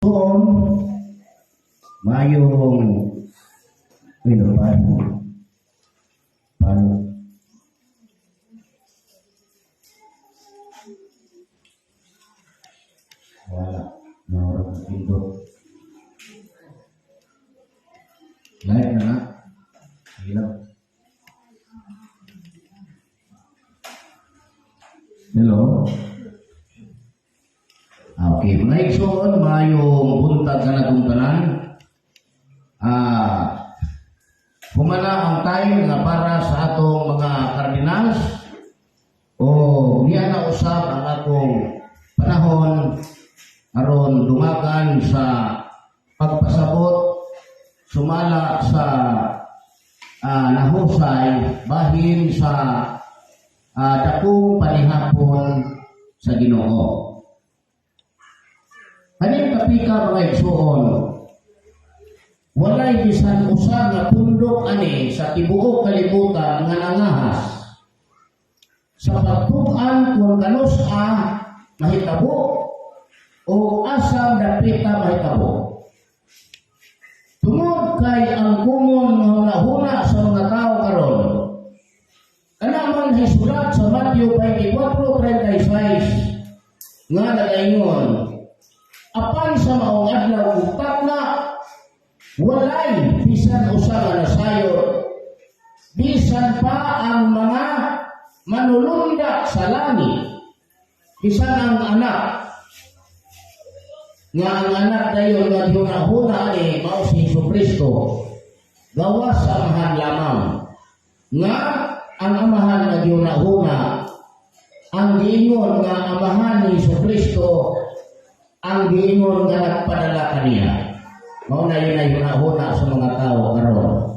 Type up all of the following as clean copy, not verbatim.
Doon, mayong ano ba? Paano? Wala. Naurag ang pindot. Live na na. Ilaw. Hello? Okay, mga igsoon, mayong buntag ka na itong tanan. Humana ang time nga para sa atong mga cardinals o niya na usab ang atong panahon aron dumagan sa pagpasabot sumala sa nahusay bahin sa dakong panihapon sa Ginoo. Kaning kapika, mga igsuon, walay bisan usa nga pundok ani sa tibuok kalibutan nga nangahas sa pagtug-an kung kanus-a mahitabo o asang dapita mahitabo. Tungod kay ang common nga hunahuna sa mga tao karon, kana man hisulat sa Matthew 24:36 nga nagaingon, "Apan sa maong adlaw ug takna, walay bisan usa nga nasayod, bisan pa ang mga manulunda sa langit, bisan ang Anak," nga ang Anak dayon nga gihuna-huna ani mao si Hesus Kristo, "gawas sa Amahan lamang," nga ang Amahan nga gihuna-huna, ang giingon nga Amahan ni Hesus Kristo ang giingon nga nagpadala kaniya. Mao na yun ay hunahuna sa mga tao karon.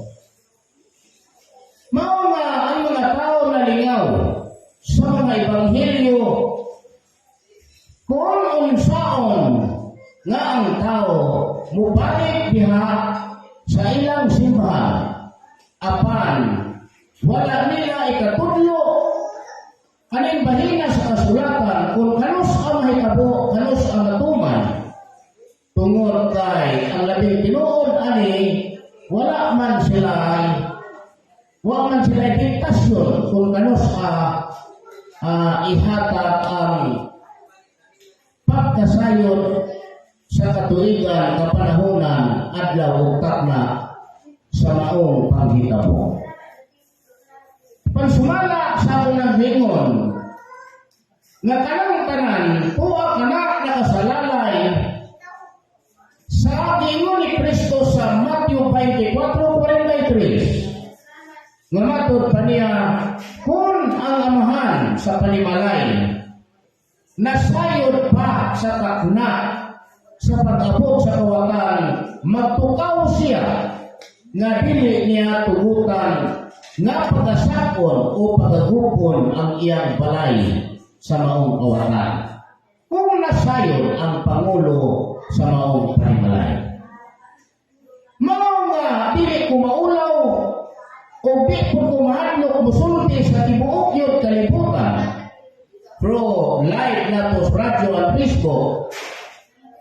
Mao nga ang mga tao nalingaw sa mga ebanghelyo kung unsaon nga ang tao mubalik diha sa ilang simbahan apan wala nila ikatudlo kaning bahina sa kasulatan kung kanus ang mahitabo, kanus ang matuman, tungod kay ang labing tinuod ani wala man sila diktasyon kung kanus ihatag ang pagkasayod sa katuigan, kapanahonan, adlaw ug takna sa maong panghitabo. Pansumala sa akong naglingon nga kanang tanan tuwa kana nakasalalay sa giingon ni Kristo sa Matthew 24:43 nga matod pa niya, kung ang amahan sa panimalay nasayod pa sa takna sa pag-abot sa kawatan, magtukaw siya nga dili niya tugutan nga pagasakon o pagagupon ang iyang balay sa maong kawatan kung nasayod ang pangulo sa maong panimalay. Mao nga dili ko maulaw o di ko mahadlok musulti sa tibuok yun kalibutan pro live na to sa radyo at Facebook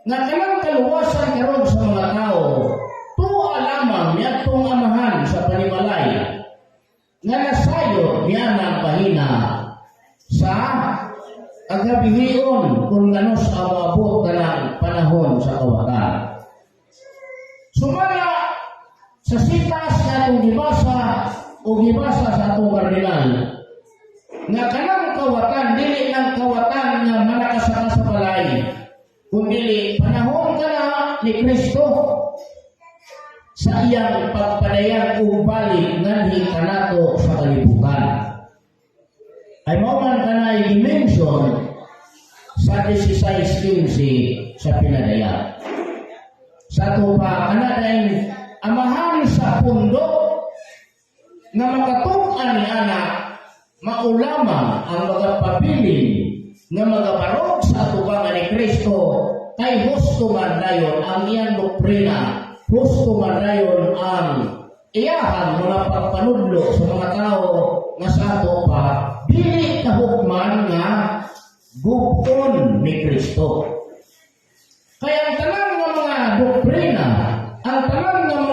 nga kanang kaluwasan karon sa mga tao tuwa lamang niadtong amahan sa panimalay nga nasayod niya ng bahina sa kagabihion kung kanus ang moabot kanang panahon sa kawatan. Sumala sa sitas nga atong gibasa o gibasa sa atong kardinal nga kanang kawatan dili ng kawatan nga manakasaka sa balay, kundi panahon kana ni Kristo sa iyang pagpadayag ug balik nganhi kanato sa kalibutan. Ay mao man kanay dimension sa 16:15 sa pinadayag. Sa ato pa kana dayong amahan sa pundok nga makatug-an ni anak mao lamang ang magapabilin nga magabarog sa atubangan ni Kristo, kay husto man dayon ang iyang doktrina, husto man dayon ang iyahang mga pagpanudlo sa mga tao nga sa ato pa dili kahukman nga gubon ni Kristo. Kaya ang tanan nga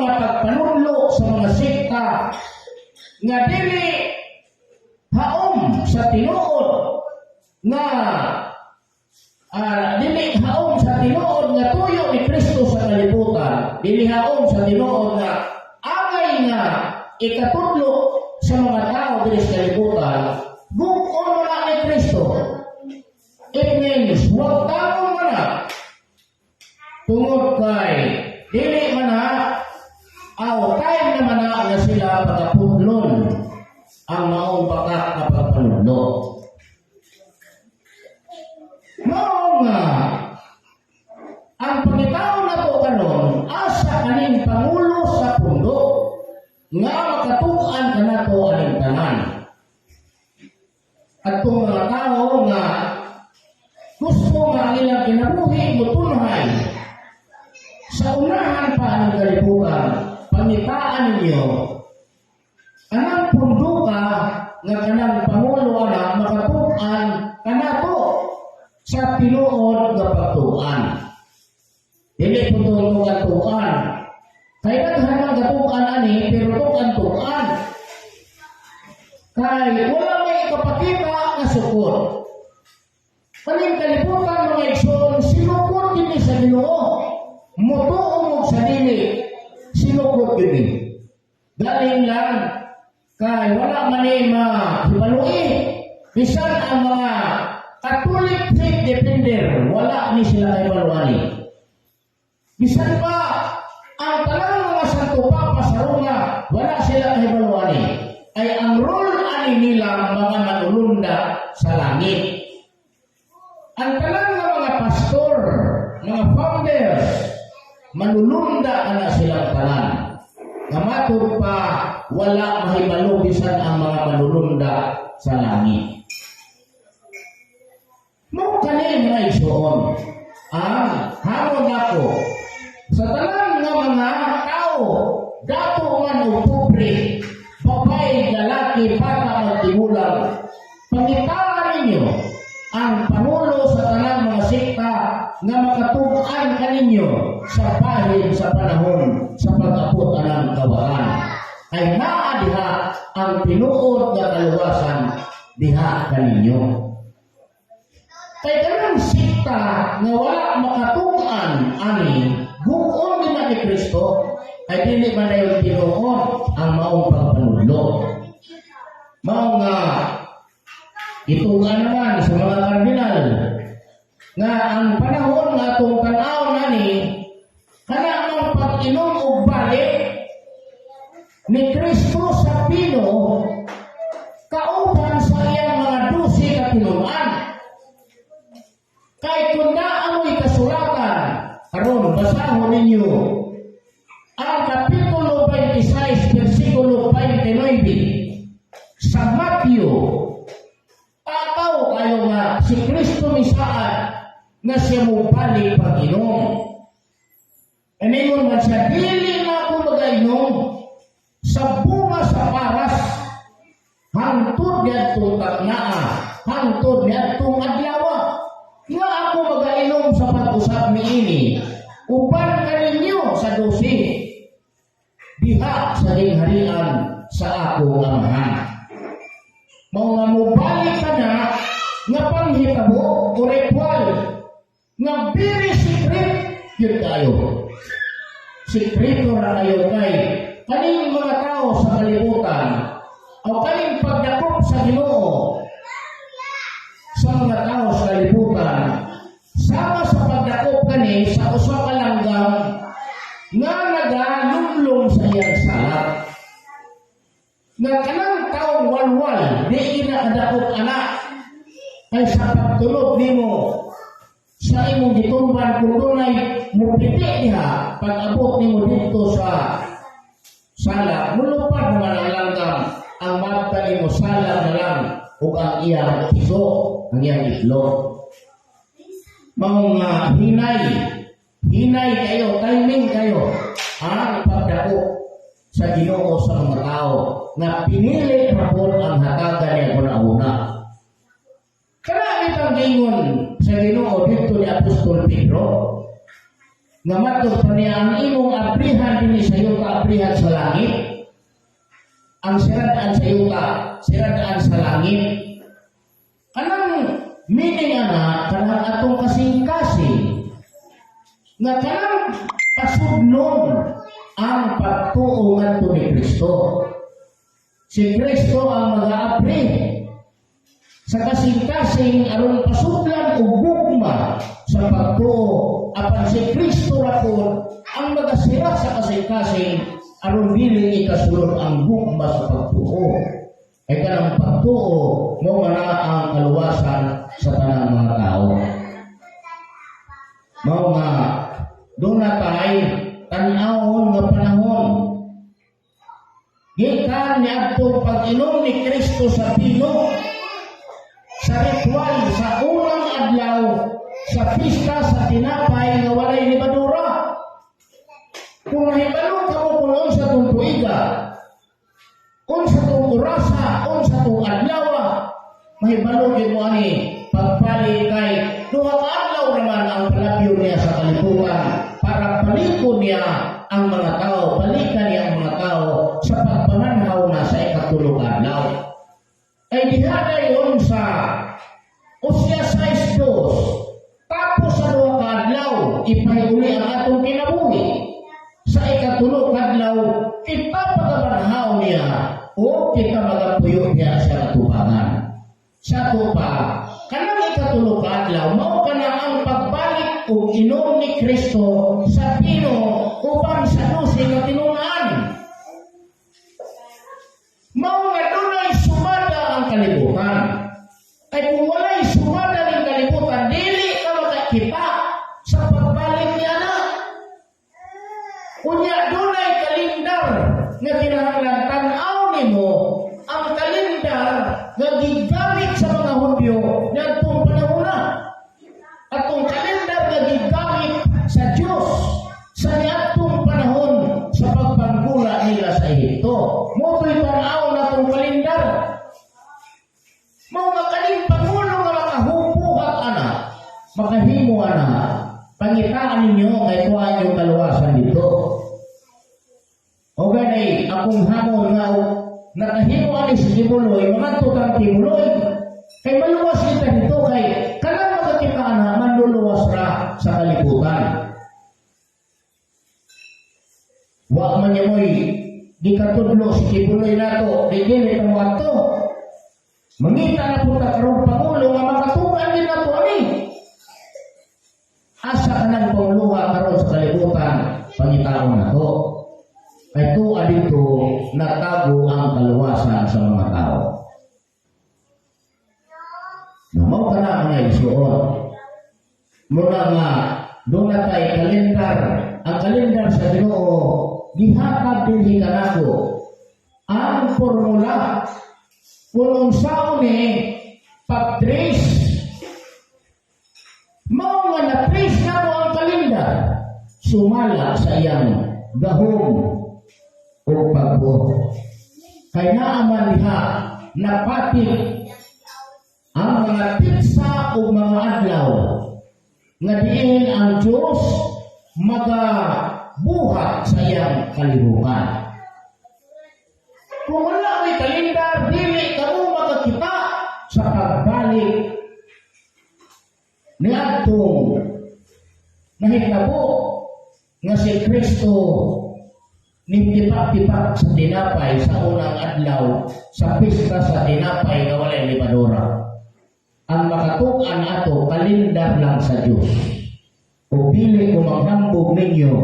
mga pagpanudlo sa mga sekta nga dili haom sa tinuod nga dili haom sa tinuod nga tuyo ni Kristo sa kalibutan, dili haom sa tinuod nga angay nga ikatudlo sa mga tao diri sa kalibutan, gug-on mo na ni Kristo. It means wagtangon mo na tungod kay dili man na aw time naman na nga sila pagapudlon ang maong bakak nga pagpanudlo. Mao nga ang pangitaon nato karon, asa kaning pangulo sa pundo nga makatug-an kanato aning tanan? Atong mga tao nga gusto nga ang ilang kinabuhi mutunhay sa unahan pa ng kalibutan, pangitaan ninyo anang punduka nga kanang pangulo ana makatug-an kanato sa tinuod nga pagtuan. Dili po tuan tuan. Kay daghan man katuan ani, pero tuan tuan. Kay wala may kapakita nga sukod. Kaning kalibutan, mga igsoon, sinukod kini sa Ginoo. Mutuo mo sa dili, sinukod kini. Galing lang kay wala man ni mahibalui. Bisan ang mga Catholic faith defender, wala ni sila kahibaluani. Bisan pa ang tanang mga Santo Papa sa Roma, wala sila kahibaluani. Ay ang role ani nila, mga manulunda sa langit. Ang tanan nga mga pastor, mga founders, manulunda ana silang tanan. Nga matud pa wala mahibalo bisan ang mga manulunda sa langit. Mao kani, mga igsoon, ang hamon nako sa tanan nga mga tao, dato man o pobre, babae, lalaki, bata, magtigulang, pangitaan ninyo ang pangulo sa tanang mga sekta nga makatug-an kaninyo sa bahin sa panahon sa pag-abot anang kawatan. Kay naa diha ang tinuod nga kaluwasan diha kaninyo. Kay kanang sekta nga wala makatug-an ani, gug-on din na ni Kristo, ay dili man na yung tinuod ang maong pagpanudlo. Mao nga ituga naman sa mga kardinal nga ang panahon nga atong tan-awon nani, kana ang pag-inom og balik ni Kristo sa pino kauban sa iyang mga 12 ka tinunan. Kay kung naamoy kasulatan, karon basahon ninyo ang Kapitulo 26, versikulo 29 sa Matthew. Tataw kayo nga si Kristo misaad nga siya mo balik pag-inom. Aningon man siya, "Dili na ako magainom sa bunga sa paras hangtod niadtong taknaa, hangtod niadtong adlaw nga ako magainom sa pag-usab niini uban kaninyo sa 12 diha sa gingharian sa akong Amahan." Mao nga mobalik ka na nga panghitabo o ritual nga very secret yun kayo. Sekreto ra kayo kay kaning mga tao sa kalibutan o kaning pagdakop sa Ginoo sa mga tao sa kalibutan sama sa pagdakop kani sa usa ka langgam nga nagalumlum sa iyang salat. Nga kanang taong walwal di ina kadakop ana, kay sa pagtulob nimo sa imong gitumban, kung dunay mupiti diha, pag abot nimo didto sa sala, mulupad naman ang langgam. Ang mata nimo sala na lang ug ang iyang piso, ang iyang itlog. Mao nga hinay hinay kayo, timing kayo ang pagdako sa Ginoo sa mga tao nga pinili ra ang hatagan niya una-una. Kana bitang giingon sa Ginoo dito ni Apostol Pedro. Nga matod pa niya, ang imong abrihan dinhi sa yuta, abrihan sa langit. Ang siradaan sa yuta, siradaan sa langit. Kanang meaning ana, kanang atong kasing-kasing nga kanang pasudlon ang pagtuo ngadto ni Kristo. Si Kristo ang mag-aabri sa kasing-kasing aron pasudlan og gugma sa pagtuo, apan si Kristo ra pod ang magasira sa kasing-kasing aron dili ikasulod ang gugma sa pagtuo. Kay kanang pagtuo mao man ang kaluwasan sa tanang mga tao. Mao nga duna tay tan-awon nga panahon gikan niadtong pag-inom ni Kristo sa bino sa ritual sa unang adlaw sa pista sa tinapay nga walay lebadura. Kung nahibalo kamo kung unsa tong tuiga, unsa tong orasa, unsa tong adlaw, mahibalo gyud mo ani pagpali kay duha ka adlaw naman ang palabyo niya sa kalibutan para balikon niya ang mga tao, balikan niya ang mga tao sa pagpanganhaw na sa ikatulo ka adlaw. Ay diha dayon sa Osias 6:2, tapos sa duha ka adlaw, ipahiuli ang atong kinabuhi. Sa ikatulo ka adlaw, kita pagabanhaw niya o kita magapuyo niya sa katubangan. Sa pa, kanang ikatulo ka adlaw, mao kana ang pagbalik og inom ni Kristo sa bino uban sa 12 ka tinun-an. Mao nga dunay sumada ang kalibutan. Kay kung walay sumada ning kalibutan, dili ka makakita sa pagbalik niya na. Unya dunay kalendar nga kinahanglan tan-aw nimo ang kalendar nga gigamit sa mga Hudyo niadtong panahona. Atong kalendar nga gigamit sa Dios sa niadtong panahon sa pagpanggula nila sa Ehipto. Mao to'y tan-aw natong kalendar. Mao nga kaning pangulo nga makahubuhat ana, makahimo ana, pangitaan ninyo kay kuha inyong kaluwasan dito. O gani, akong hamon nga nakahimo ani si Quiboloy, mangadto kang Quiboloy. Kay maluwas kita dito kay kanang makakita ana, manluluwas ra sa kalibutan. Wa man niya mo'y gikatudlo si Quiboloy nato, di dili ka mo ato. Mangita na po ta karong pangulo nga makatuman din nato ani. Asa ka ng panguluha karon sa kalibutan, pangitaon nato. Kay tuwa dito natago ang kaluwasan sa mga tao. No, mao ka na, mga igsuon. Muna nga, duna tay kalendar. Ang kalendar sa Ginoo, gihatag dinhi kanako. Ang formula, kung unsaon ni pag-trace, mao nga na-trace na mo ang kalendar, sumala sa iyang gahom o pagbuot. Kay naaman diha napatid ang mga petsa o mga adlaw nga diin ang Diyos magabuhat sa iyang kalihukan. Kung wala may kalendar, dili kamo makakita sa pagbalik niadtong nahitabo nga si Kristo nitipak-tipak sa tinapay sa unang adlaw sa pista sa tinapay nga walay lebadura. Ang makatug-an ato, kalendar lang sa Dios. O dili ko maghambog ninyo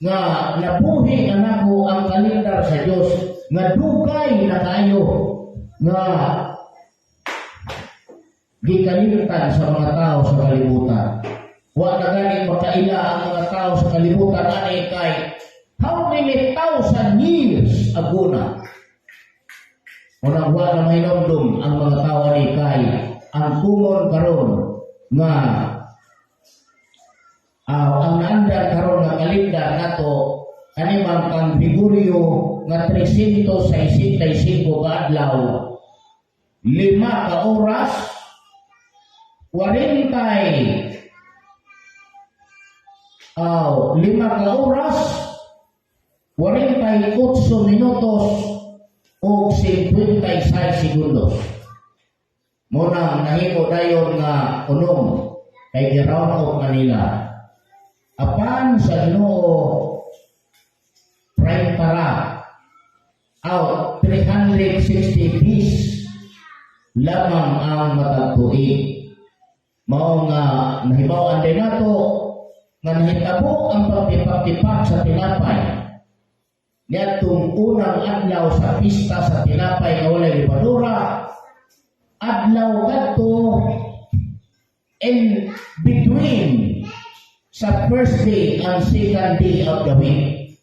nga nabuhi na nako ang kalendar sa Dios nga dugay na kayo nga gikalimtan sa mga tao sa kalibutan. Wa na gani makaila ang mga tao sa kalibutan ani kay how many thousand years ago na. Unang wa na mahinomdom ang mga tao ani kay ang common karon nga ang naandar karon nga kalendar nato kani man kang Gregorio nga 365 ka adlaw, 5 ka oras 40. Aw, 5 ka oras, 48 minutos o 56 segundos. Munang nahimo dayon nga unom kay gi-round off kanila. Apan sa Ginoo 30 ra out 360 days lamang ang matag tuig. Mao nga nahibaw-an din nato nga nahitabo ang pagtipak-tipak sa tinapay niadtong unang adlaw sa pista sa tinapay nga walay lebadura, adlaw kadto in between sa first day and second day of the week.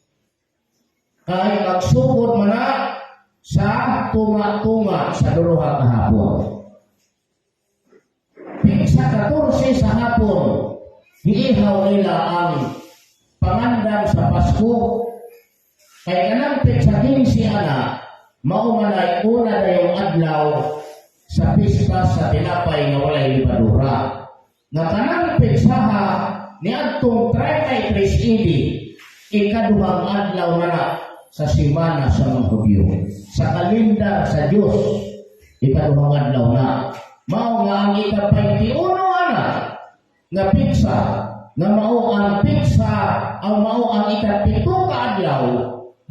Kay magsugod man na sa tunga-tunga sa duruha kahapon. Sa 14 sa hapon, giihaw nila ang pangandam sa Pasko. Kay kanang petsa 15 ana, mao man ay una dayong adlaw sa pista sa tinapay nga walay lebadura. Nga kanang petsaha niadtong 33 AD, ikaduhang adlaw na na sa simana sa mga Hudyo. Sa kalendar sa Dios, ikaduhang adlaw na. Mao nga ang ika-21 ana nga petsa nga mao ang petsa ang mao ang 7 ka adlaw,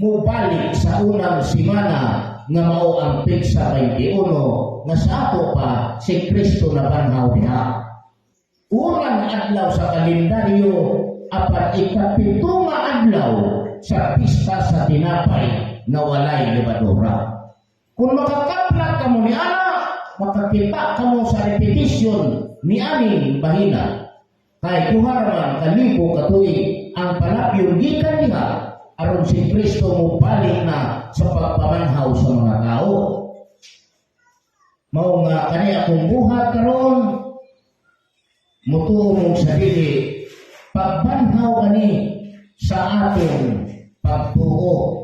mubalik sa unang simana nga mao ang petsa 21 nga sa ato pa si Kristo nabanhaw diha. Unang adlaw sa kalendaryo apan 7 nga adlaw sa pista sa tinapay na walay lebadura. Kung makakaplat kamo ni ana, makakita kamo sa repetition ni aning bahina. Kay duha man kalibo ka tuig ang palapyon gikan diha aron si Kristo mobalik na sa pagpamanhaw sa mga tao. Mao nga kani akong buhat karon, mutuo mong sarili, pagbanhaw kani sa atong pagtuo,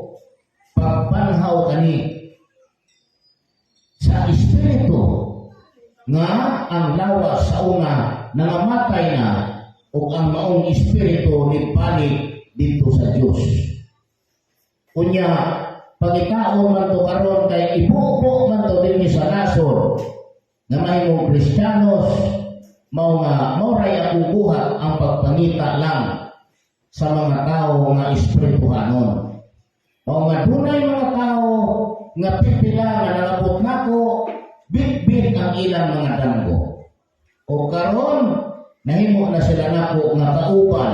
pagbanhaw kani sa espiritu nga ang lawas sa una nangamatay na ug ang maong espiritu nibalik didto sa Dios. Unya pangitaon man to karon kay ibubo man to dinhi sa nasod nga mahimong Kristiyanos, mao nga mao ray akong buhat ang pagpangita lang sa mga tao nga espirituhanon. Mao nga dunay mga tao nga pipila nga nangabot nako, bitbit ang ilang mga damgo. O karon nahimo na sila nako nga kauban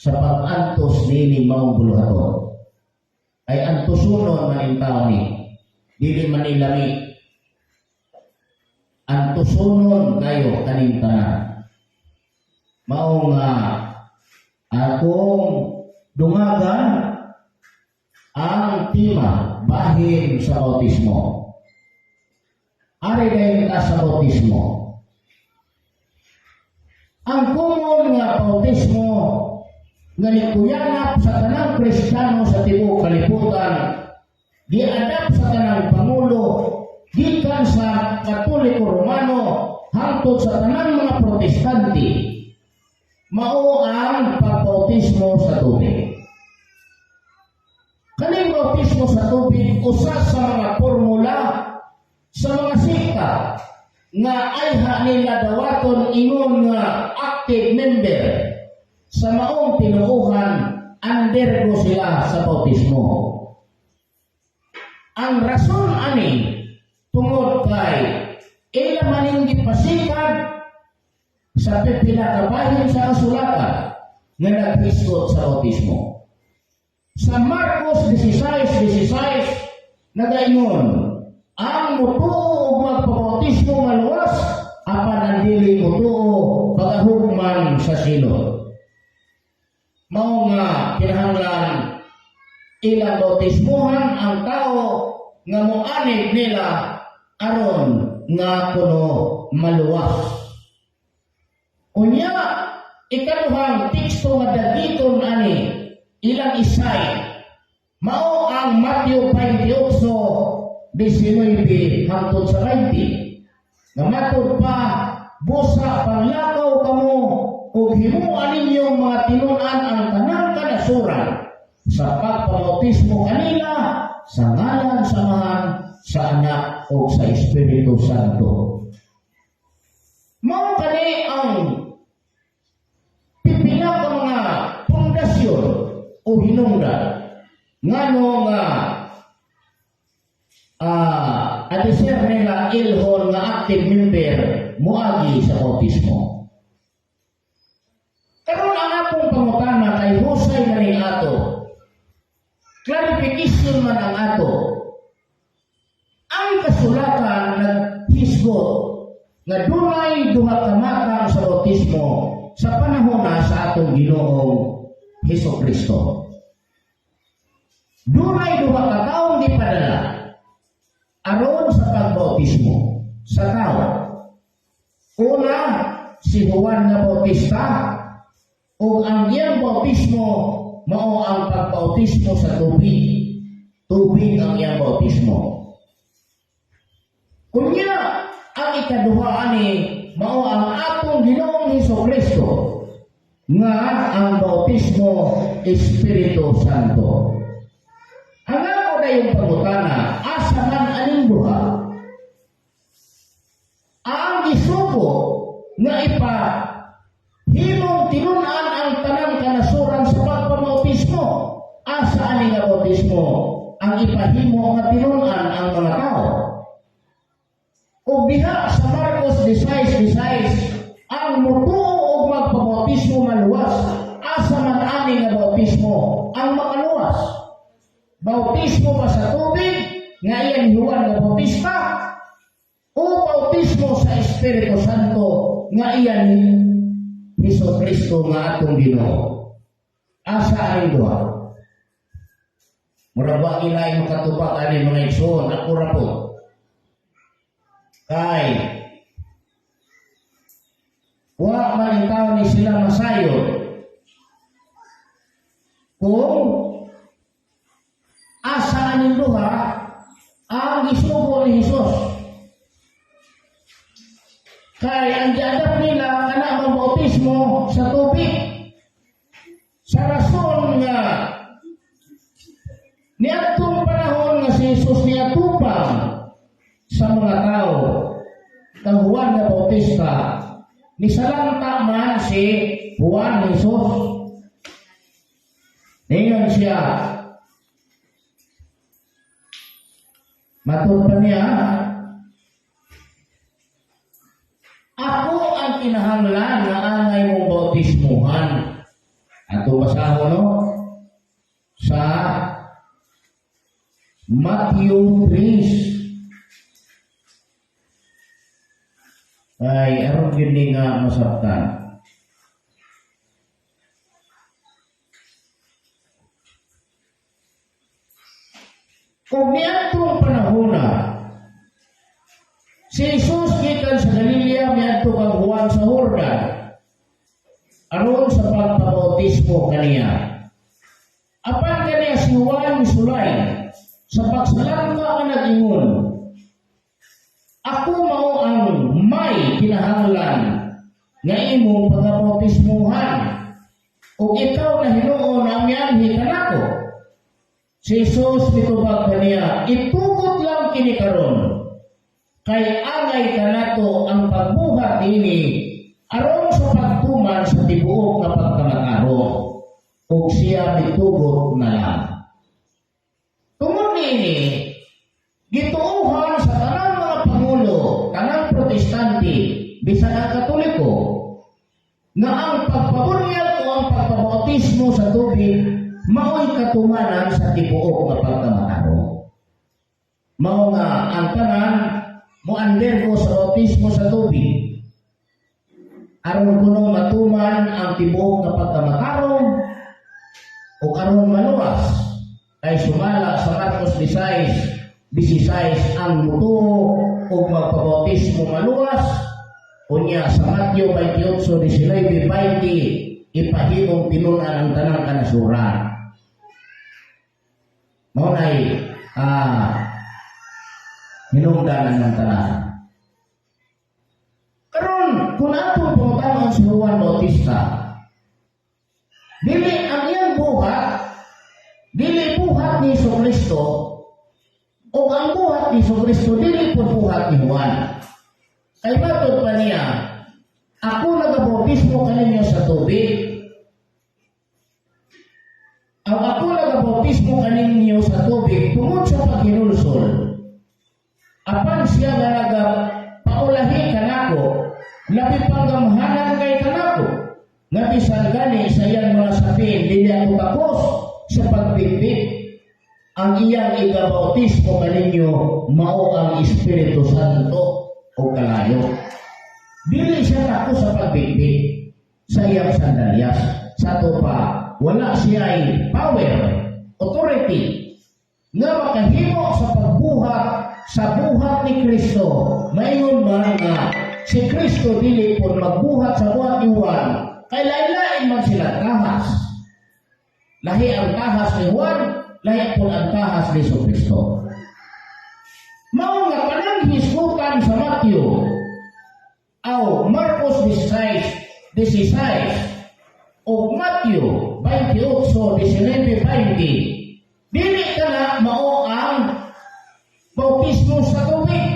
sa pag-antos niini maong buluhaton. Ay antusunon man in tao ni dili man nilami, antusunon kayo kaning tanan. Mao nga akong dungagan ang tema bahin sa bautismo. Ari dayon ka sa bautismo. Ang common nga bautismo nga nikuyanap sa tanang Kristiyano sa tibuok kalibutan, giadapt sa tanang pangulo gikan sa Katoliko Romano hangtod sa tanang mga Protestante, mao ang pagbautismo sa tubig. Kaning bautismo sa tubig usa sa mga formula sa mga sekta nga ayha nila dawaton ingon nga active member sa maong tinuohan, undergo sila sa bautismo. Ang rason ani tungod kay ila maning gipasikad sa pipila ka bahin sa kasulatan nga naghisgot sa bautismo. Sa Marcos 16:16 nagaingon, ang mutuo ug magpabautismo maluwas, apan ang dili mutuo pagahugman sa silot. Mao nga kinahanglan ilang bautismuhan ang tao nga moanib nila aron nga kuno maluwas. Unya, ikaduhang teksto nga dagiton ani ilang isay mao ang Matthew 28:19 hangtod sa 20 nga matud pa, "Busa panglakaw kamo ug himuan ninyong mga tinun-an ang tanang kanasuran sa pagpabautismo kanila sa ngalan sa Amahan, sa Anak ug sa Espiritu Santo. Mao kani ang pipila ka mga pundasyon o hinungdan ngano nga adiser nila ilhon nga active member moagi sa bautismo. Karon, ang atong pangutana kay husay na ning ato. Clarification man ang ato. Ang kasulatan naghisgot nga dunay duha ka matang sa bautismo sa panahon na sa atong Ginoong Hesus Kristo. Dunay duha ka taong gipadala aron sa pagbautismo sa tao. Una, si Juan nga Bautista, ug ang iyang bautismo mao ang pagbautismo sa tubig. Tubig ang iyang bautismo. Kunya, ang ikaduha ani mao ang atong Ginoong Hesus Kristo nga ang bautismo Espiritu Santo. Ang ako na yung pangutana, asa man aning duha? Ang gisugo nga ipa himong tinun-an ang tanang kanasuran sa pagpabautismo. Asa ani nga bautismo ang ipahimo nga tinun-an ang mga tao? Ug diha sa Marcos 16:16, ang mutuo og magpabautismo maluwas. Asa man ani nga bautismo ang makaluwas? Bautismo ba sa tubig nga iyan ni Juan nga Bautista o bautismo sa Espiritu Santo nga iyan ni Hesus Kristo nga atong Ginoo? Asa aning duha? Murag wa ilay makatubag ani, mga igsoon, ako ra po. Kay wa man taon ni sila masayod kung asa aning duha ang gisugo ni Jesus. Kay ang giadap nila kana ang bautismo sa tubig. Sa rason nga niadtong panahon nga si Jesus niatupang sa mga tao kang Juan nga Bautista, nisalanta man si Juan Jesus. Ningon siya, matud pa niya, "Ako ang kinahanglan nga angay mong bautismuhan." Ato basahon, no, sa Matthew 3. Ay, aron gyud ni nga masabtan. Ug niadtong panahona, si Jesus gikan sa Galilea miadto kang Juan sa Jordan aron sa pagpabautismo kaniya. Apan kaniya si Juan misulay sa pagsalanta nga nag-ingon, "Ako mao ang may kinahanglan nga imong pagabautismuhan ug ikaw na hinuon ang mianhi kanako?" Si Jesus mitubag kaniya, "Itugot lang kini karon kay angay kanato ang pagbuhat ini aron sa pagtuman sa tibuok nga pagkamatarong." Ug siya mitugot na lang. Tungod niini, gituohan sa tanang mga pangulo, tanang Protestante, bisan ang Katoliko, nga ang pagpabunyag o ang pagpabautismo sa tubig mao'y katumanan sa tibuok nga pagkamatarong. Mao nga ang tanan mo undergo sa bautismo sa tubig aron kuno matuman ang tibuok nga pagkamatarong o aron maluwas, kay sumala sa Marcos 16:16, ang mutuo ug magpabautismo maluwas, unya sa Mateo 28:19 20, ipahimong tinun-an ang tanang kanasuran. Mao nay hinungdanan ng tanan. Karon, Karon, kung atong pangutanon si Juan Bautista, dili ang iyang buhat, dili buhat ni Hesus Kristo, o ang buhat ni Hesus Kristo dili po buhat ni Juan. Kay matod pa niya, "Ako nagabautismo kaninyo sa tubig. Ang ako nagabautismo kaninyo sa tubig tungod sa paghinulsol. Apan siya nga nagapaulahi kanako, labi pang gamhanan kay kanako. Nga bisan gani sa iyang mga sapin, dili ako takos sa pagbitbit. Ang iyang igabautismo kaninyo mao ang Espiritu Santo o kalayo." Dili siya takos sa pagbitbit sa iyang sandalyas. Sa ato pa, wala siya ay power, authority, nga makahimo sa pagbuhat sa buhat ni Kristo. Mayon man nga si Kristo dili po magbuhat sa buhat ni Juan, kay lain-lain man sila tahas. Lahi ang tahas ni Juan, lahi po ang tahas ni Kristo. Mao nga kanang hisgutan sa Matthew aw Marcos 16, 16 o Matthew 28, 19, 20, dili kana mao ang bautismo sa tubig.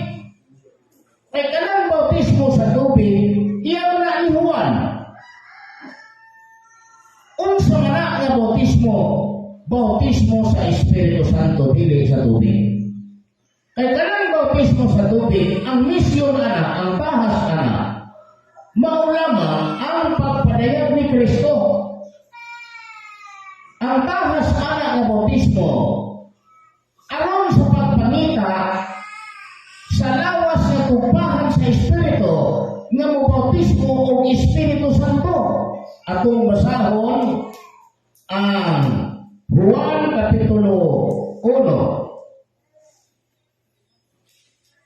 Kay kanang bautismo sa tubig, iya na ni Juan. Unsa man na nga bautismo? Bautismo sa Espiritu Santo, dili sa tubig. Kay kanang bautismo sa tubig, ang misyon ana, ang tahas ana, mao lamang ang pagpadayag ni Kristo. Ang tahas ana nga bautismo, aron sa pagpangita sa lawas nga tupahan sa Espiritu nga mobautismo og Espiritu Santo. Atong basahon ang Juan Kapitulo 1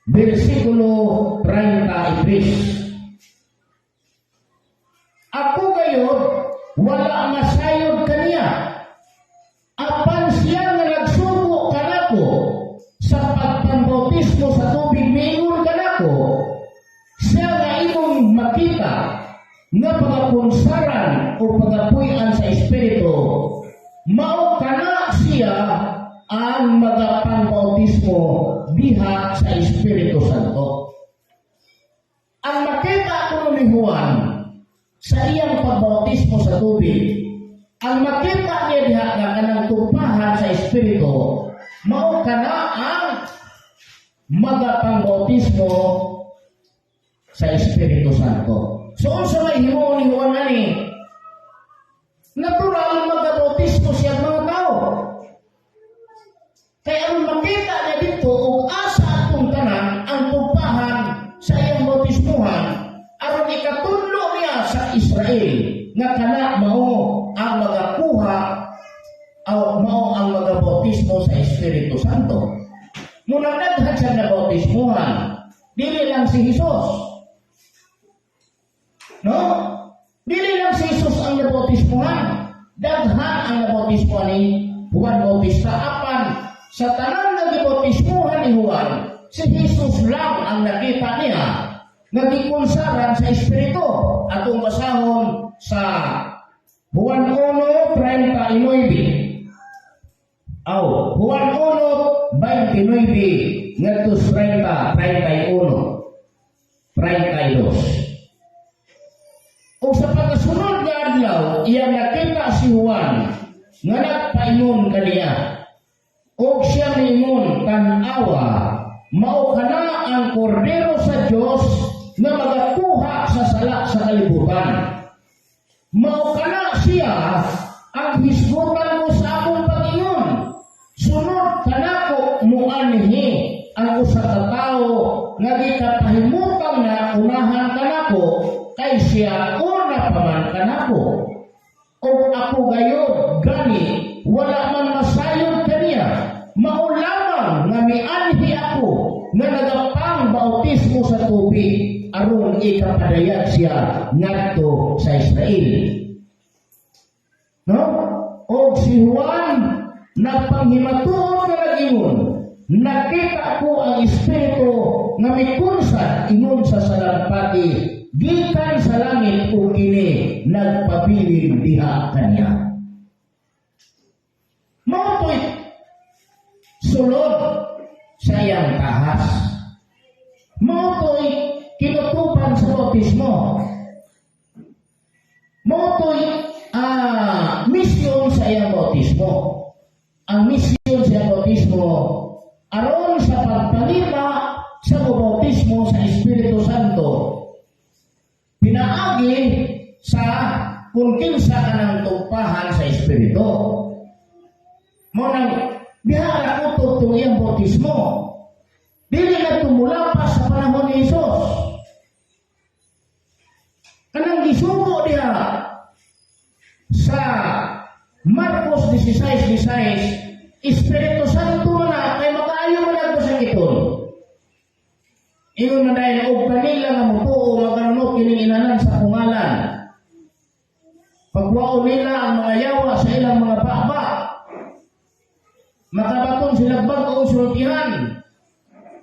versikulo 33. "Ako gayod wala masayod kaniya. Apan siya nga nagsugo kanako sa pagpambautismo sa tubig miingon kanako, 'Siya nga imong makita nga pagapunsaran o pagapuy-an sa Espiritu, mao kana siya ang magapambautismo diha sa Espiritu Santo.'" Ang makita kuno ni Juan sa iyang pagbautismo sa tubig, ang makita niya diha nga kanang tupahan sa Espiritu, mao kana ang magapambautismo sa Espiritu Santo. So unsa may himuon ni Juan ani? Natural, magabautismo siya ang mga tao. Kaya aron makita niya dito og asa atong tanan ang tupahan sa iyang bautismuhan, aron ikatudlo niya sa Israel nga kana mao ang magakuha o mao ang magabautismo sa Espiritu Santo. Muna daghan siya na bautismuhan. Dili lang si Jesus. No? Dili lang si Jesus ang nabautismuhan. Daghan ang nabautismuhan ni Juan Bautista. Apan sa tanan nga gibautismuhan ni Juan, si Jesus lang ang nakita niya nga gikunsaran sa Espiritu. Atong basahon sa Juan 1:39. Aw, Juan 1:29 ngadto 30, 31, 32. O sa pagkasunod nga adlaw, iyang nakita si Juan nga nagpaingon kaniya. Og siya miingon, "Tan-awa, mao kana ang kordero sa Dios nga magakuha sa sala sa kalibutan. Mao kana siya ang hisgutan ko sa akong pag-ingon. Sunod kanako muanhi ang usa ka tawo nga gikapahimutang na unahan kanako kay siya una pa man kanako. Og ako gayod gani wala man masayod kaniya. Mao lamang nga mianhi ako nga nagapang bautismo sa tubig aron ikapadayag siya ngadto sa Israel." No? Og si Juan nagpanghimatuod nga nag-ingon, Nakita ko ang Espiritu nga mikunsad ingon sa salampati gikan sa langit ug kini nagpabilin diha kaniya. Mao to'y sulod sa iyang tahas. Mao to'y kinutuban sa bautismo. Mao to'y misyon sa iyang bautismo. Ang misyon sa iyang bautismo aron sa pagpangita sa bautismo sa Espiritu Santo pinaagi sa kung kinsa ka ng tugpahan sa Espiritu. Mao nang diha ra kutob tong iyang bautismo. Dili na tumulapas sa panahon ni Jesus. Kanang gisugo diha sa Marcos 16:16, Espiritu Santo man na kay makaayo man na sakiton. Ingon man dahil og kanila nga mutuo, makanunot kining inanan sa akong ngalan. Pagwaon nila ang mga yawa sa ilang mga baba. Makabaton sila bag-ong sultihan.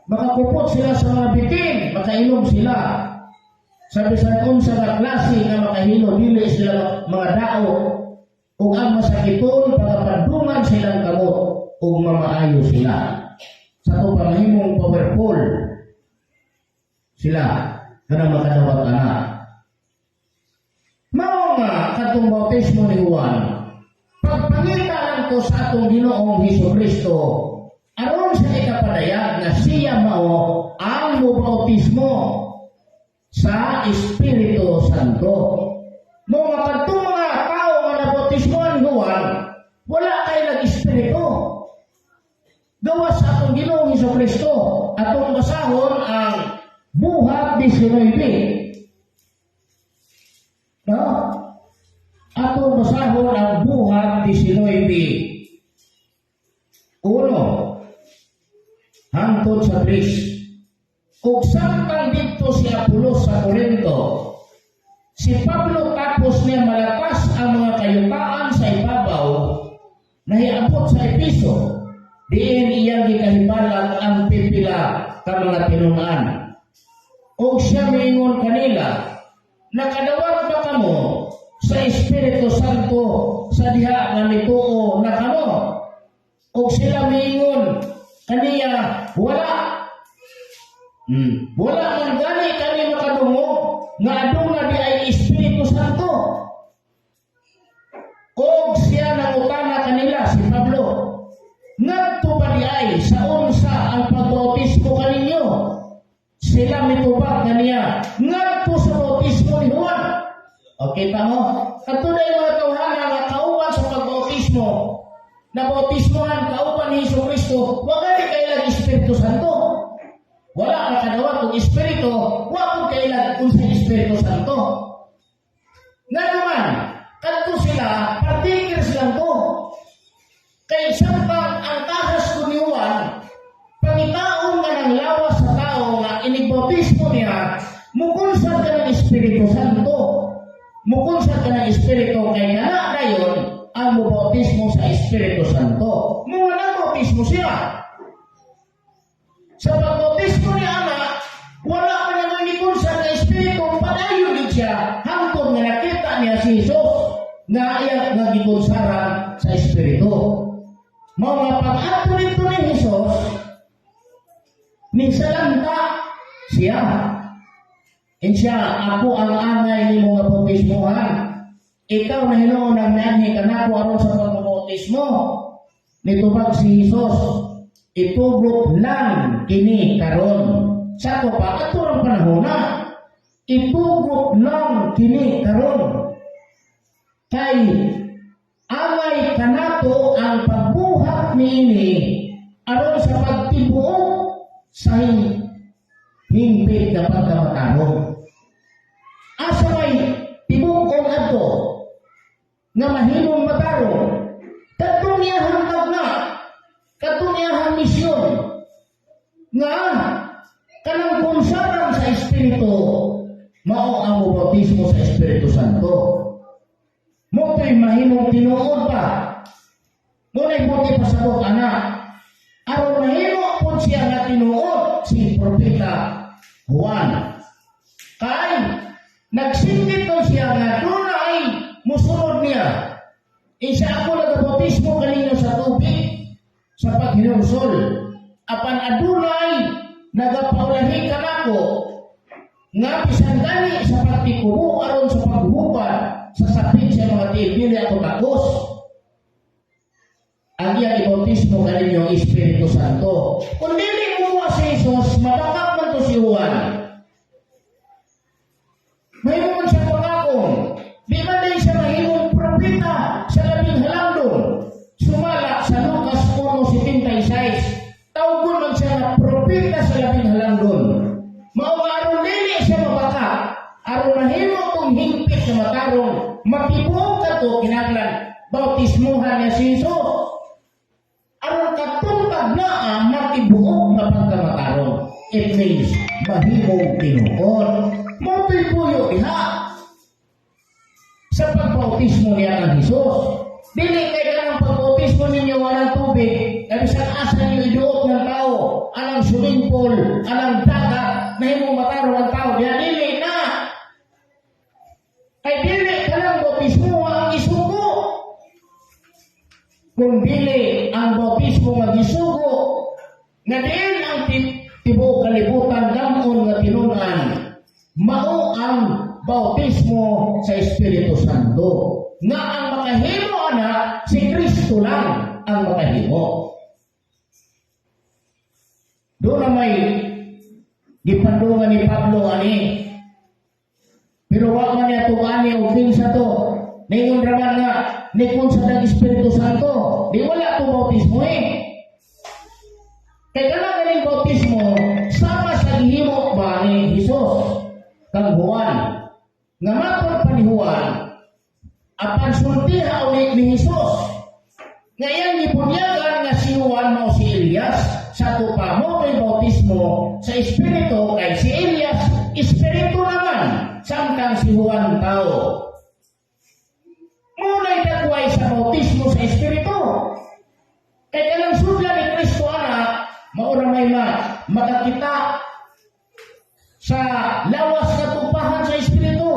Makakupot sila sa mga bitin, makainom sila. Sa bisan unsa nga klase nga makahilo, dili sila mga dao. Ug ang masakiton pagapandungan silang kamot ug mamaayo sila. Sa ato pangahimong powerful sila kanang makadawat ana. Mao nga kadtong bautismo ni Juan, pagpangita lang to sa atong Ginoong Hesus Kristo aron sa ikapadayag nga siya mao ang mobautismo sa Espiritu Santo. Mao nga kadtong mga tao nga nabautismoan ni Juan, wala kay nag-espiritu. Gawas sa atong Ginoong Hesus Kristo, atong basahon ang Buhat 19. No? Atong basahon ang Buhat 19:1 hangtod sa 3. Ug samtang didto si Apolos sa Corinto, si Pablo, tapos niya malatas ang mga kayutaan sa ibabaw, nahiabot sa Epeso, diin iyang gikahibalag ang pipila ka mga tinun-an. Og siya miingon kanila, "Nakadawat ba kamo sa Espiritu Santo sa diha nga mituo na kamo?" Og sila miingon kaniya, "Wala. Wala man gani kami makadungog nga aduna di ay Espiritu Santo." Og siya nangutana kanila, si Pablo, "Ngadto ba di ay sa unsa ang pagbautismo kaninyo?" Sila mitubag kaniya, "Ngadto sa bautismo ni Juan." O kita mo, katunay mga tawhana nga kauban sa pagbautismo, na bautismohan kauban ni Hesus Kristo, wa gani kailag Espiritu Santo. Wala nakadawat og Espiritu, wa pud kailag unsay Espiritu Santo. Nga naman, kadto sila, partakers lang to. Kay samtang ang tahas ko ni Juan, pangitaon nga ng lawas sa tao nga inigbautismo niya, mukunsad ka ng Espiritu Santo. Mukunsad ka ng Espiritu kay nga na dayon ang mubautismo sa Espiritu Santo. Mga nang bautismo siya. Sa pagbautismo ni Ama, wala pa naman ni kunsad nga Espiritu, padayon din siya, hangtod nga nakita niya si Jesus, nga iya nga gikunsaran sa Espiritu. Mao nga pag-adto nito ni Jesus, nisalanta siya. And siya, "Ako ang angay nimo nga bautismohan. Ikaw na hinuon ang mianhi kanako aron sa pagbautismo?" Nitubag si Jesus, "Itugot lang kini karon." Sa ato pa, ato ang panahon na. "Itugot lang kini karon. Kay angay kanato ang pagbuhat niini aron sa pagtibuok sa hingpit na pagkamatarong." Asa may tibuok adto nga mahimong matarong? Kadtong iyahang tagna, kadtong iyahang misyon, nga kanang kunsaran sa Espiritu, mao ang bautismo sa Espiritu Santo. Mao to'y mahimong tinuod pa. Mao na'y buti pasabot ana. Aron mahimo Juan. Kay nagsinggit man siya nga doon ay musunod niya. Isa ako nagabautismo kaninyo sa tubig sa paghinulsol. Apan adunay nagapaulahi kanako nga bisan gani sa pagtikubo aron sa paghubad sa sapin sa mga tiil, dili ako takos. Ang iyang ibautismo kaninyo ang Espiritu Santo. Kung dili mo si Jesus, mabakak man to si Juan. Mahimo man siya pangakong. Di man din siya mahimong propeta sa labing halangdon. Sumala sa Lucas 1:76. Tawgon man siya nga propeta sa labing halangdon. Mao nga aron dili siya mabakak, aron mahimo tong hingpit sa matarong, matibuok ka to, kinahanglan bautismuhan niya si Jesus. Aron katong naa matibuok nga pagkamatarong. It means mahimong tinuod. Mao to'y puyo diha sa pagbautismo niya kang Jesus. Dili kay kanang pagbautismo ninyo walang tubig, kay bisan asa ninyo iduot ng tao, anang swimming pool, anang dagat, mahimong matarong ang tao. Diha dili na. Kay dili kanang bautismo ang isugo. Kung dili ang bautismo nga gisugo, nga diin ang tibuok kalibutan gamon nga tinunan, mao ang bautismo sa Espiritu Santo. Nga ang makahimo ana, si Kristo lang ang makahimo. Doon na may gipandungan ni Pablo ani. Pero wa man niya itong ani o kinsa to. Ningon raman nga, ni kung sa ng Espiritu Santo, di wala to bautismo eh. Kay kanang ganing bautismo, sama sa gihimo ba ni Jesus kang Juan. Nga matod pa ni Juan, apan sultiha uli ni Jesus. Nga iyang gibunyagan nga si Juan mao si Elias sa ato pa mo kay bautismo sa Espiritu, kay si Elias Espiritu naman samtang si Juan tao. Muna'y dagway sa bautismo sa Espiritu. Kay kanang sudla ni Kristo ana, mao ra may makakita sa lawas nga tupahan sa Espiritu.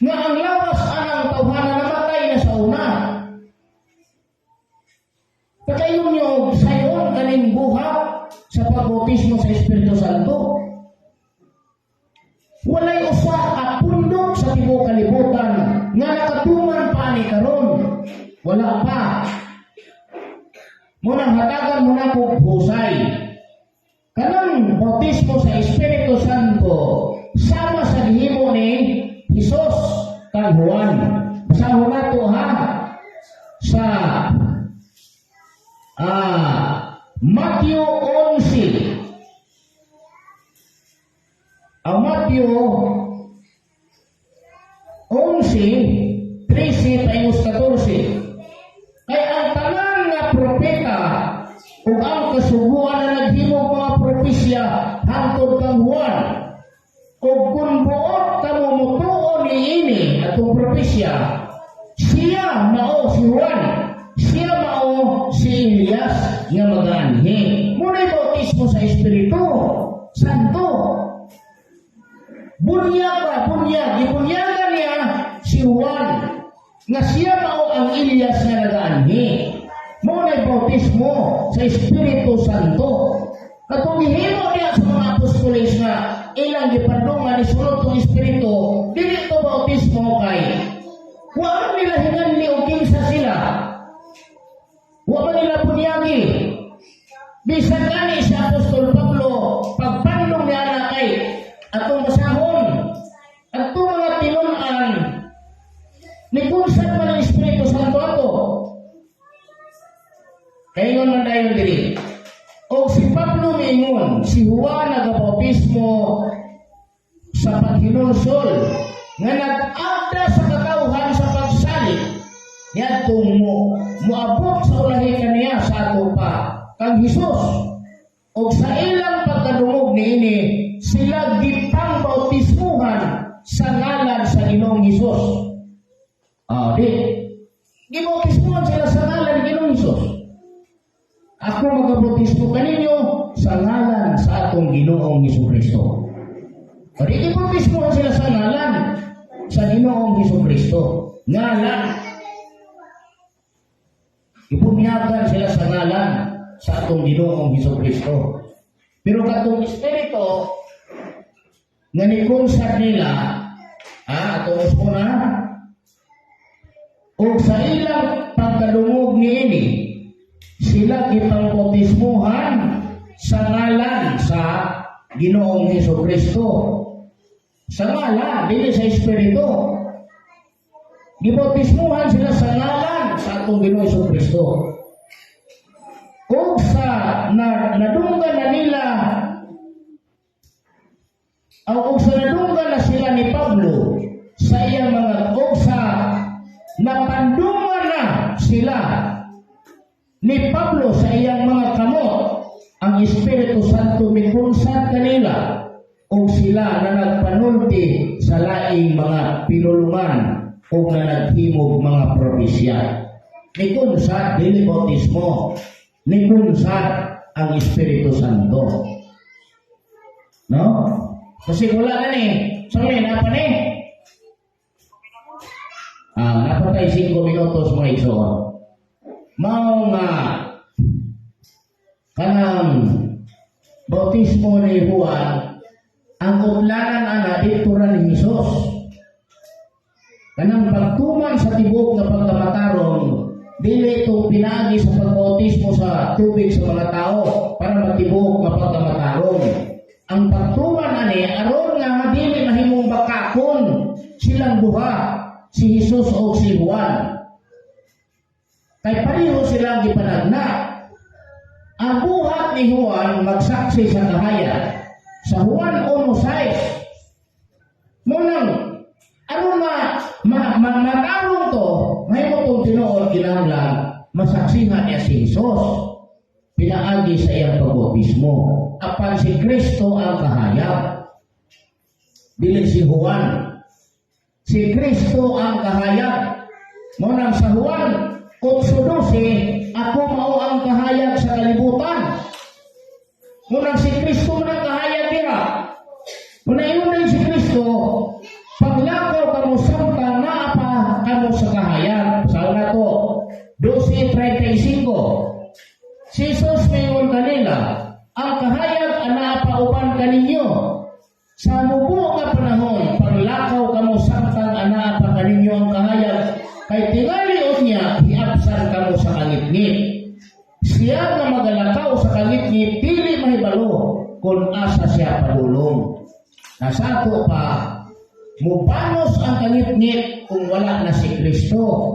Nga ang lawas anang tawhana namatay na sa una. Pakayon niyo sayon kaning buhat sa pagbautismo sa Espiritu Santo. Walay usa ka pundok sa tibuok kalibutan nga nakatuman pa ni karon. Wala pa. Munang hatagan mo na kog husay. Kanang bautismo sa Espiritu Santo sama sa gihimo ni Jesus kang Juan. Basahon nato ha sa Matthew 11. Ang Matthew 11, 13 paingos 14. Kay ang tanan nga propeta ug ang kasuguan na naghimo mga propesya hangtod kang Juan. Ug kung buot kamo mutuo niini atong propesya, siya mao si Juan, siya mao si Elias nga magaanhi. Muna'y bautismo sa Espiritu Santo. Bunyag ba? Bunyag. Gibunyagan niya si Juan nga siya mao ang Elias nga nagaanhi. Mao na'y bautismo sa Espiritu Santo. Katong gihimo niya sa mga apostoles nga ilang gipandungan ni sulod tong Espiritu, dili to bautismo kay wa man nila hinganli og kinsa sila. Wa man nila bunyagi. Bisan gani si Apostol Pablo, pagpandong niya na kay atong basahon, atong mga tinunan, ni kunsad man ang Espiritu Santo ato. Kay ingon man dayon diri. O si Pablo miingon, si Juan nagabautismo sa paghinulsol nga nag-agda sa katawhan sa pagsalig niadtong mo moabot sa ulahi kaniya sa ato pa kang Hesus. Og sa ilang pagkadungog niini, sila gipang bautismuhan sa ngalan sa Ginoong Hesus. Ah, di gibautismuhan sila sa ngalan ni Ginoong Hesus. Ako magabautismo kaninyo sa ngalan sa atong Ginoong Hesus Kristo. O di gibautismohan sila sa ngalan sa Ginoong Hesus Kristo. Ngalan. Ibunyagan sila sa ngalan sa atong Ginoong Hesus Kristo. Pero katong espiritu nga nikonsad nila, atong na, ug sa ilang pagkadungog niini, sila gipangbautismuhan sa ngalan sa Ginoong Hesus Kristo. Sa ngalan, dili sa espiritu. Gibautismuhan sila sa ngalan sa atong Ginoong Hesus Kristo. Ug sa na, nadunggan na nila ug sa nadunggan na sila ni Pablo sa iyang mga ug sa napandungan na sila ni Pablo sa iyang mga kamot, ang Espiritu Santo mikunsad kanila ug sila na nagpanulti sa laing mga pinulungan ug na naghimog mga propesya. Nikunsad, dili bautismo. Nikunsad ang Espiritu Santo. No? Kasi wala na ni. So, ni, napa ni? Napatay 5 minutos, mga igsoon. Mao nga kanang bautismo ni Juan, ang utlanan ana didto ra ni Jesus. Kanang pagtuman sa tibok nga pagkamatarong, dili ito pinaagi sa pagbautismo sa tubig sa mga tao para matibok nga pagkamatarong. Ang pagtuman ani aron nga dili mahimong bakakon silang duha, si Jesus o si Juan. Kay pareho silang gipanagna. Ang buhat ni Juan magsaksi sa kahayag. Sa Juan 1:6. Munang, aron ma matarong to, mahimo tong tinuod, kinahanglan masaksihan niya si Jesus. Pinaagi sa iyang pagbautismo. Apan si Kristo ang kahayag. Dili si Juan. Si Kristo ang kahayag. Munang sa Juan 8:12, "Ako mao ang kahayag sa kalibutan." Munang si Kristo man ang kahayag dira. Munang ingon din si Kristo, "Paglakaw kamo samtang naa pa kamo sa kahayag." Sa na to, 12:35. Si Jesus mingon kanila, "Ang kahayag anaa pa uban kaninyo. Sa mubo nga panahon, paglakaw kamo samtang anaa pa kaninyo ang kahayag, kay tingali unya hiabsan kamo sa kangitngit. Siya nga magalakaw sa kangitngit dili mahibalo kung asa siya padulong." Nasa ato pa, mubanos ang kangitngit kung wala na si Kristo.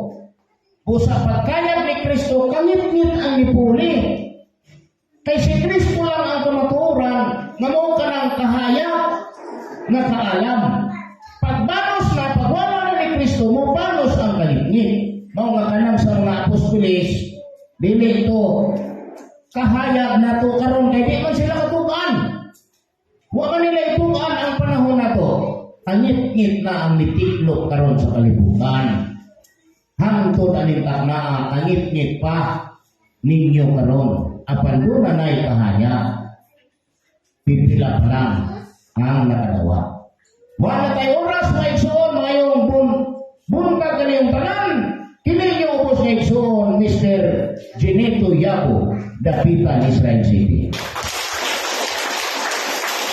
Busa pagkayag ni Kristo, kangitngit ang nipuli. Kay si Kristo lang ang kamatuoran nga mao kanang kahayag nga kaalam. Pagbanos na, pag wala na ni Kristo, mubanos ang kangitngit. Mao nga kanang sa mga apostoles, dili ito kahayag nato karon kay di man sila katugaan. Wa man nila ituan ang panahon nato. Kangitngit na ang mitiklop karon sa kalibutan. Hangtod aning naa, kangitngit pa ninyo karon. Apan doon na na'y kahayag. Pipila pa lang ang nakadawa. Wala kay oras, mga igsoon, mayong buntag kaniyong tanan. Kini niyo ubos nga igsoon, Mr. Gineto Yabo, Dapitan, Israel City.